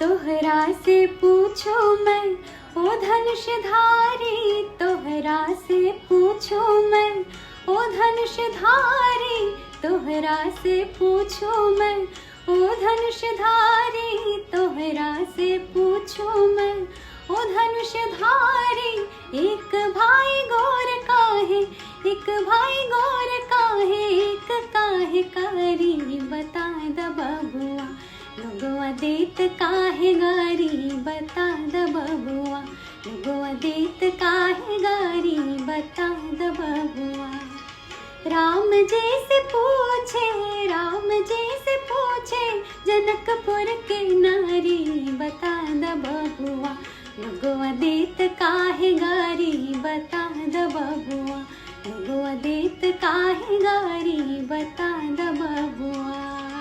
तोहरा से पूछो मैं ओ धनुषधारी, तोहरा से पूछो मैं ओ धनुषधारी, तोहरा से पूछो मैं ओ धनुषधारी, तोहरा से पूछो मैं ओ धनुषधारी। एक भाई गोर काहे, एक भाई गोर काहे, एक काहे कारी, बता द बबुआ लोगवा देत काहे गारी, बता द बबुआ लोगवा देत काहे गारी, बता द बबुआ। राम जी से पूछे, राम जी से पूछे जनकपुर के नारी, बता द बबुआ लोगवा देत काहे गारी, बता द बबुआ लोगवा देत काहे गारी, बता द बबुआ।